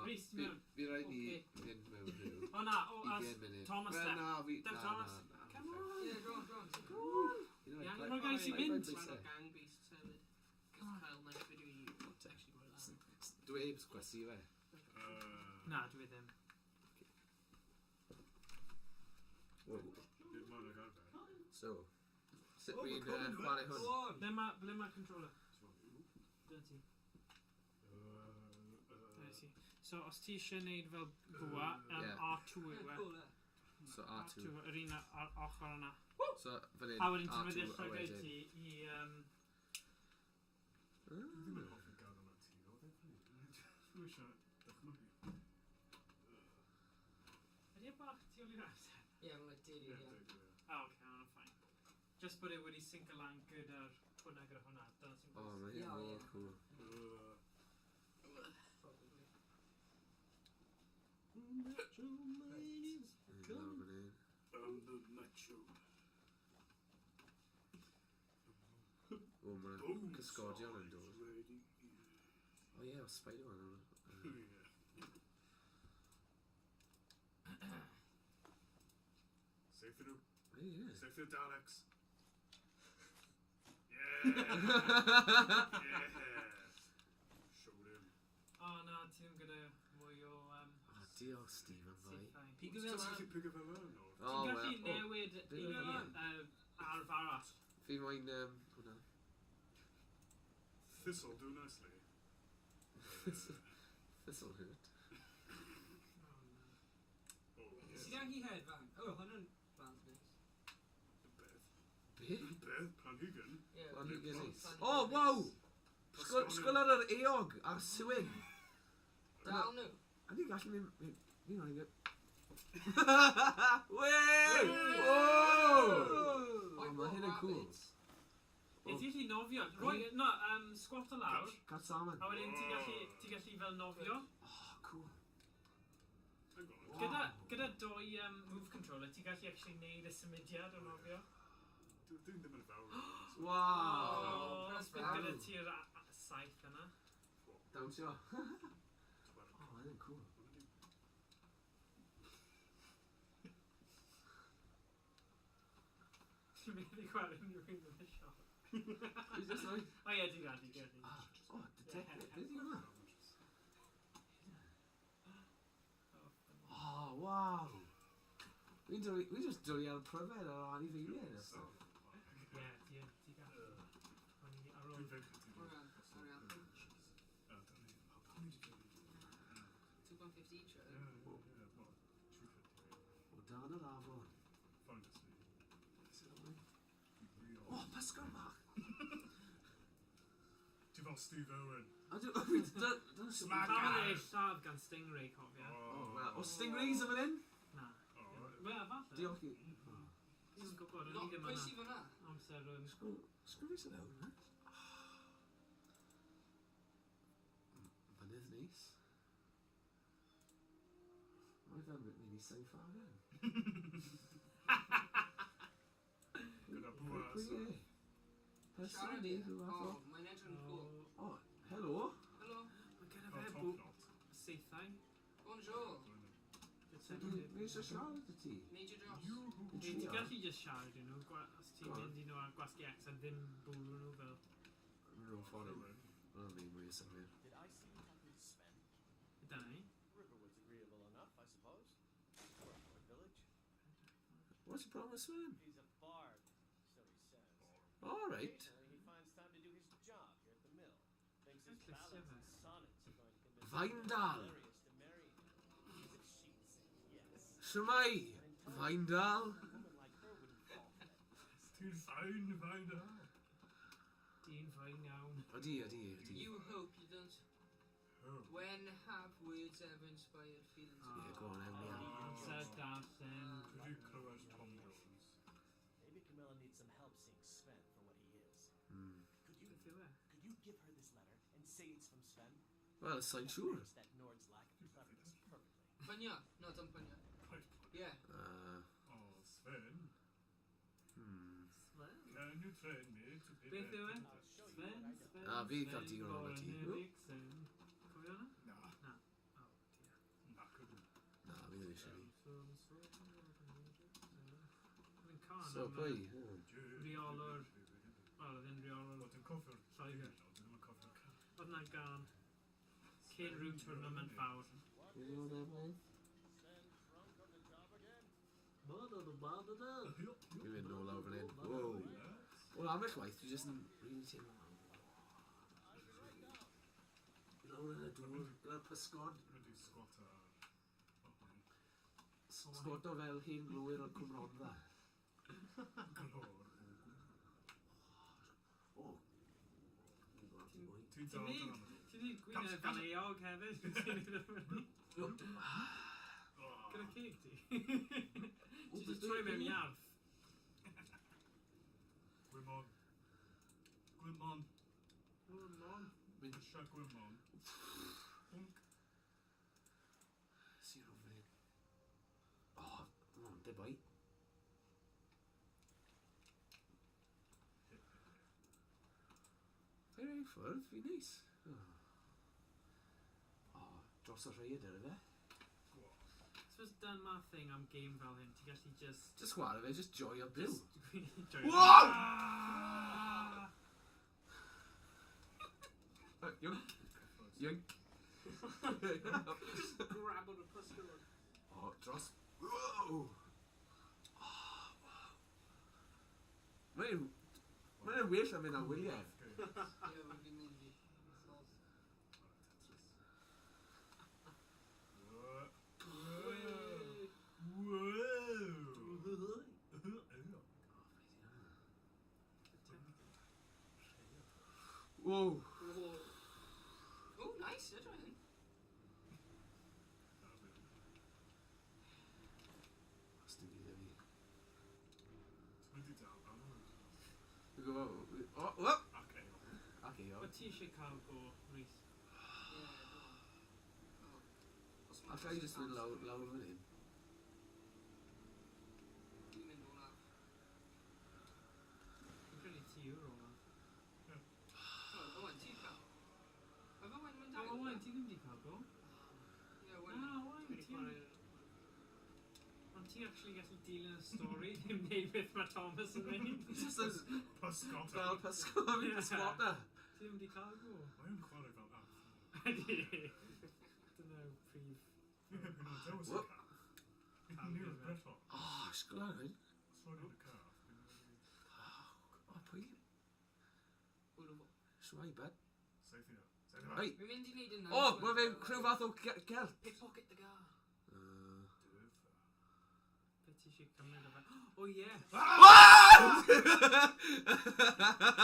Rhys, ti mewn. Fi rhaid ni Ocê. fynd mewn rhyw. O na, o, as 20 munud. Thomas Wel, de. na, fi... Dim na, Thomas. na, na, Come fi- on. Ie, go on, go on. Go on. You know, Ie, I- mae'r guys sy'n I- I- mynd. I- Rhan o Gang Beasts hefyd. Just cael nice video i actually gweld lan. Dwi heb sgwesu fe. Na, dwi ddim. So, sut fi'n chwarae hwn? Go on. Ble mae ble ma controller? Dyna ti. Dyna ti. So, os ti eisiau neud fel bwa, Ie. R2 yw e. Cool, eh? So R2. R2, yr un ar ochr yna. So, fan hyn, A wedyn ti'n R2 mynd i'r a llygad wedyn. ti i... Dwi ddim yn hoffi gadael y tŷ, o Dwi eisiau dychmygu. Ydy e bach tu ôl i'r amser? Ie, mae'n like daily, Ie, ie. dweud gwir. Oh, okay, hwnna'n fine. Just bod e wedi sync lan gyda'r hwnna gyda hwnna. Dyna sy'n O, bwysig. mae hyn Ie, mor ie. cool. Probably. Mynd lawr fan hyn. I'm the macho. O, mae Boom. cysgodion yn dod. Ready. O ie, o Spider-Man yna. Yeah. Safe nhw. O ie. Safe the Daleks. Yeah! Yeah! Show them. O na, ti ddim gyda mwy o O, diolch Stephen, fai. saethau. Pigo fe Ti'n lan. gallu pigo fe lan o'r... O, Ti'n gallu wel, o, newid i Pigo fe lan. arf arall. Fi moyn, hwnna. This'll do nicely. This'll hurt. Ti'n gallu hedfan? O, hwn yn plant neis. Beth? Be? Beth? Planhigyn? Ie. Planhigyn neis. Planhigyn Oh, wow! neis. Sgol ar yr eog, a'r sewin. Dal nhw. A ni'n gallu mynd... Fi'n rhaid i... Wei! Whoa! Oh, mae hyn yn cool. Ie, ti'n gallu nofio. Roi, no, squat o lawr. Cat salmon. A wedyn ti'n gallu fel nofio. Oh, cool. Hang on. Gyda, gyda doi move controller, ti'n gallu actually neud y symudiad o nofio. Dwi ddim yn fawr. Wow! Oh, press beth gyda down. ti'r saith yna. Dawnsio. Twerk. Oh, mae hyn yn cool. Ti'n mynd i gweld unrhyw un yn y siop. Fi just like... O ie, ti'n gallu, gallu. Ah, oh, detective. Beth yw hwnna? Oh, funny. Oh, wow. Fi'n dwlu, fi just dwlu ar y pryfed a'r anifeiliaid a stuff. Ie, ti'n gallu. O'n i ar ôl... Dwi'n fe credu. Arian, arian. Pam ni 'di dod? 2.50 each, Ie, right? ie, ie, wel, 3.50. O dan yr afon. Find us me. Oh, pysgod bach. Ti fel Steve Owen. A dwi... Fi... Dyna sut... Smack Cafodd out. ei lladd gan Stingray, cofio. Oh, wel, o stingrays yn fan hyn? Na. Oh, right. Wel, falle. Diolch i... Dwi'n yn gwybod, o'n No, i ddim pwy yna. sydd fyna? Amser... Sgwl fi sy'n lawr, na? Fynydd neis. Mae fel mini Sain Ffagan. Gyda bwa. Pwy e? Person Siarad neu ie. rhyw fath o... O, mae'n edrych yn cool. O, O, helo. Helo. Mae gyda Oh, fe top bw... knot. Saethau. Bonjour. Dwi eisiau siarad y ti. Major Joss. Dwi'n Ie, trio. ti'n gallu just siarad i nhw, os ti'n Go on. mynd i nhw a gwasgu X a ddim bwrw nhw fel... Rwy'n ffordd yn... Mae'n neud mwy o synnwyr. Did I see you talking to Sven? Dyna ni. Riverwood's agreeable enough, I suppose. For a village. What's the problem with Sven? He's a bard, so he says. All right. Occasionally he finds time to do his job here at the mill. Thinks his That's ballads clever. and sonnets are going to convince Faendal. Valerius to marry him. As if she'd say yes. Shwmae! Faendal. A woman like her wouldn't fall for that nonsense. Ti'n ffain, ffain da. Dyn fain iawn. Ydy, ydy, ydy. You hope you don't. Oh. When have words ever inspired feelings? Ah. Yeah, go on, ewn ni am. Amser darllen. Dwi wedi clywed Tom Jones. Maybe Camilla needs some help seeing Sven for what he is. Could you Beth yw e? could you give her this letter and say it's from Sven? Wel, sa'n That siŵr. matches that Nord's lack of cleverness perfectly. Punio. No, don't punio. Quite funny. Yeah. Oh, Sven. Sven? Can you train me to be Beth yw e? better? I'll show you Sven, what I know. Sven, Ah, fi cael Sven digon ohono Goran ti. Eriksson. Cofio hwnna? Na, Na. Oh, dear. na cwbl. Na, fi ddim eisiau fi. Sven, Sven Goran Eriksson. Oedd yn cân So, am, pwy? Rheolwr. Wel, oedd e'n rheolwr. O, dwi'n cofio'r Lloegr. Dwi ddim yn cofio'r can. Oedd na gan. Cyn rhyw tournament fawr. Beth yw hwnna, Blaen? Sven drunk on the job again? Fi'n mynd nôl lawr fan hyn. Wow. Wel, ambell waith, dwi jyst yn rili teimlo. Lawr yn y dŵr, gyda'r pysgod. Dwi'n mynd i squat ar... Oh, Sgwato fel hen glwyr o'r Cwmrondda. Glor. O. Fi'n gweld ti mwy. Ti'n Ti'n dal neud, dan. ti'n neud gwyneb fel eog hefyd. Ti'n neud o fyny. Gyda ceg ti. Ti'n just troi mewn iarth. Gwymon. Gwymon. Gwymon. Mynd Eisiau gwymon. Bwnc. Sir o fan hyn. O, oh, de boi. Fe'n rhaid ffwrdd, fi'n neis. O, dros y rhaeadr ife. Suppose dyma thing am game fel hyn, ti'n gallu just... Just chwarae fe, just joio byw. Just joio. Wow! Yoink. Yoink. Just grab on a pysgod. O, dros... Wow! Oh, wow. Mae'n... Mae'n well am mynd ar wyliau. Yeah, we've been in the sauce. Wow. Whoa. Oh, nice, ydw i. Na, fi. Os dim byd i fi. Ti'n mynd i dal aml. Dwi'n gwybod... O, o! Ac Eon. Ac Eon. O ti eisiau cael go, Rhys? Ie, no. Oh. Os ma' Alla i jyst mynd lawr, lawr fan hyn. Dwi'n mynd olaf. Fi'n credu ti yw'r olaf. O, Owen, ti'n cael. Mae fe Owen mynd O, dau? Owen, ti ddim wedi cael go. Ie, Owen. Na, Owen, Dwi wedi ti... chwarae- Ond ti actually gallu dilyn y stori, ddim neud beth mae Thomas yn neud. Just as Pysgota. fel pysgota, fi'n Ie. pysgota. Ti ddim wedi cael go. Mae o'n chwarae fel aff. Ydy. Dyna yw prif... Fi heb hyn o'n dewis y Whoop. cath. Fi'n ni'r Breton. O, sgwlad hyn. Os roedd yn y cath, fi'n mynd i... O, pwy? Ww, ww. Shwmae, bud. Saethu o. Saethu o. Hei! Fi'n mynd i wneud yn O, mae fe'n rhyw fath o gelt. Pickpocket the guard. Dyfa. Be ti eisiau cymryd o fe? O ie!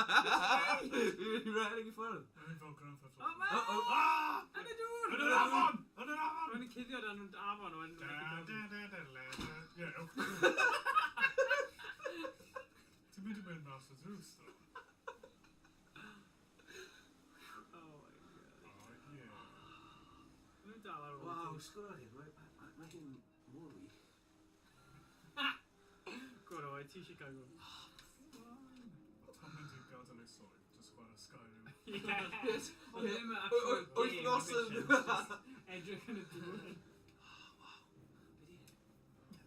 Fi'n mynd i redeg i ffwrdd. Mae'n fel Grand Theft O, Auto. ma! O, o. Ah! Yn y dŵr! Yn yr afon! Yn yr afon! Mae'n cuddio dan nhw'n afon o'n... Da, da, da, da, da, da. Ie, ewch. Ti'n mynd i mynd mas o drws, ddo? Oh my god. O, ie. Mae'n dal ar ôl Waw, ti. sgwlad hyn. Mae hyn mor wych. Gwrdd oed, ti eisiau cael go. Mae Tom mynd i gadael ei swydd, jyst chwarae Skyrim. Ie! Ond ddim yn actual game, Wythnos yn... just Edrych yn y dŵr.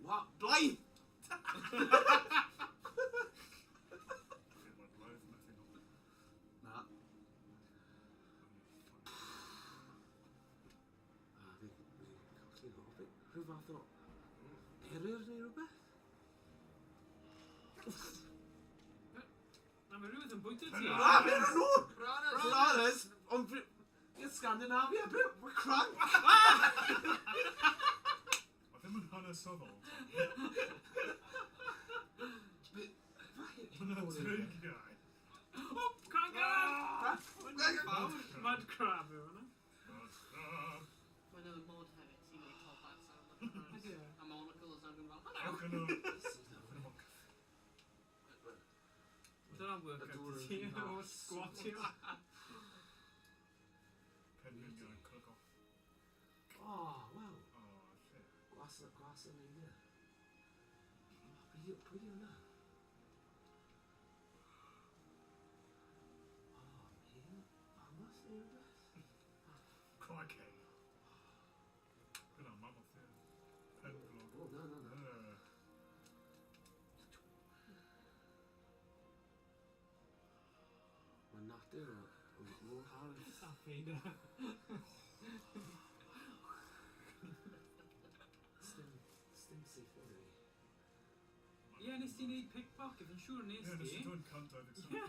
Waw, blaidd! Ie, mae'n live methu nôl. Na. Ah, fi colli nhw. Rhyw fath o eryr neu rhywbeth? Na, mae rhywbeth yn bwyta ti. Ah, beth nhw! Piranhas! Piranhas! Ond Ie, Scandinavia, beth? Mae cranc! Mae ddim yn hanesyddol. Mae yna dreigiau. O, cranc arall! Cranc! Mud crab yw hwnna. Mud crab. Mae yna mod hefyd sy'n gwneud top hats a mud Ydy e? crabs. A monocles a nhw'n fel, hello! Ewch yn ôl. Dyna'n workout Y dŵr i ti. yn O, squatio. Penrhyniau click off. O, waw. O, lle. Gwas, gwas yn neud e. Pwy di hwnna? O, hen famas neu rhywbeth? Crikey. Gyda mammoth, ie. Penglog. O, na, na, na. Yy. Mae natur o mor hardd. A ffeida. Sdim saethu yn fi. Ie, nes ti neud pickpocket, fi'n siŵr nes Ie, nes ti. i dwyn 127. Ie.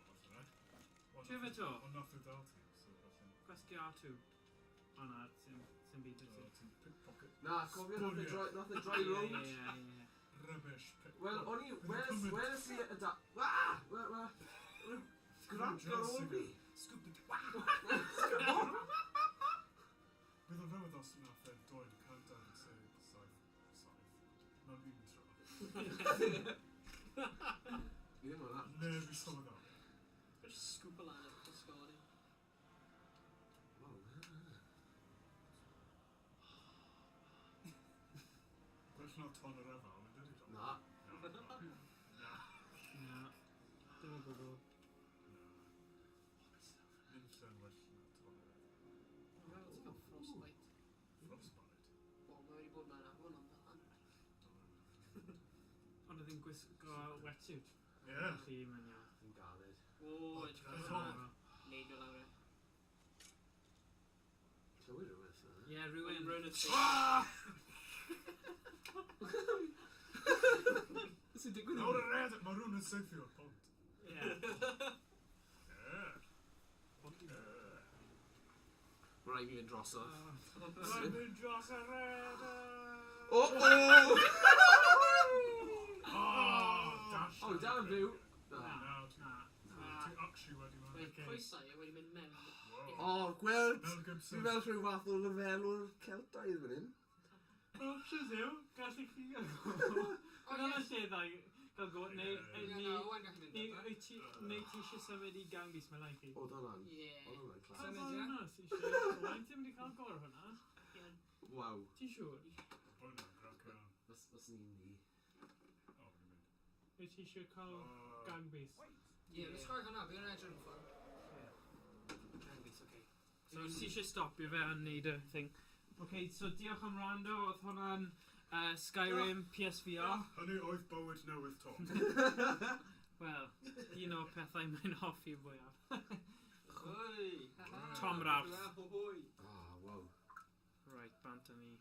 O, falle. Trio fe to. Ond nath i ddal ti, so falle. Gwasgu R2. O na, sim byd i ti. O, Ti'n pickpocket. Na, cofio nath e droi, nath e droi Ie, rownd. ie, ie, ie. Rubbish pickpocket. Wel, o'n i, weles, weles i y da... Wah! Wel, wel, Grant ar ôl fi. Scoop the... Bydd o'n rhywbeth os nath e dwyn 127 saith mewn un tro. Fi ddim o'na. Neb i sylweddoli. Just scoop o lan o'r pysgodyn. Waw, na, na. Gwell na ton yr efal, yn dydi Tom? Na. Na. Na. Na. Dim o gwbl. Na. Unlle'n well na ton yr efal. Mae'n fel ti'n cael frostbite. Frostbite. Wel, mae wedi bod mewn afon ond fel lan. Ond oedd hi'n gwisgo wetsuit. Ie. Felly, mae'n iawn. Fi'n galed. O, edrych That's ar all. hwnna. Neidio lawr e. Clywed rhywbeth yna. Ie, rhywun. Rhywun yn Ah! Beth sy'n digwydd? Lawr yr ed! Mae rhywun yn saethu o'r pont. Ie. Ie. Ie. Mae rhaid fi fynd drosodd. Mae'n mynd dros yr ed! O, o! Oh, dash. O, dal yn fyw. Na. Na, Na. na. Actually wedi mynd. Roedd Ocê. coesau e wedi mynd mewn. Wow. O, gweld! Mel Fi Gibson. fel rhyw fath o lefelwr Celtaidd fan hyn. Options yw, gallu chi gael go. O, Dyna ie. lle ddau gael go, neu... Ie. Ie, na, Neu Owen gallu mynd neu amdano. wyt ti neu ti eisiau symud i gang beast mae'n like i. Oedd hwnna'n... Ie. Oedd hwnna'n class. Symud, Symud, ie. ie? Ti eisiau... Owain, ti'n mynd i cael go ar hwnna? Ie. Waw. Ti'n siŵr? Hwnna'n grac iawn. Fys ni'n ni. O, fi'n mynd. Wyt ti eisiau cael O, gang beast? Ie, let's chwarae hwnna, fi'n edrych yn fun. Gang beast, okej. So, ti eisiau stopio fe a neud y thing. Ok, so diolch am rando, oedd hwnna'n Skyrim PSVR. Hynny oedd bywyd newydd Tom. Wel, un o'r pethau mae'n hoffi fwyaf. Oi! Tom Ralph. Hoi! Ah, waw. Right, bant â ni.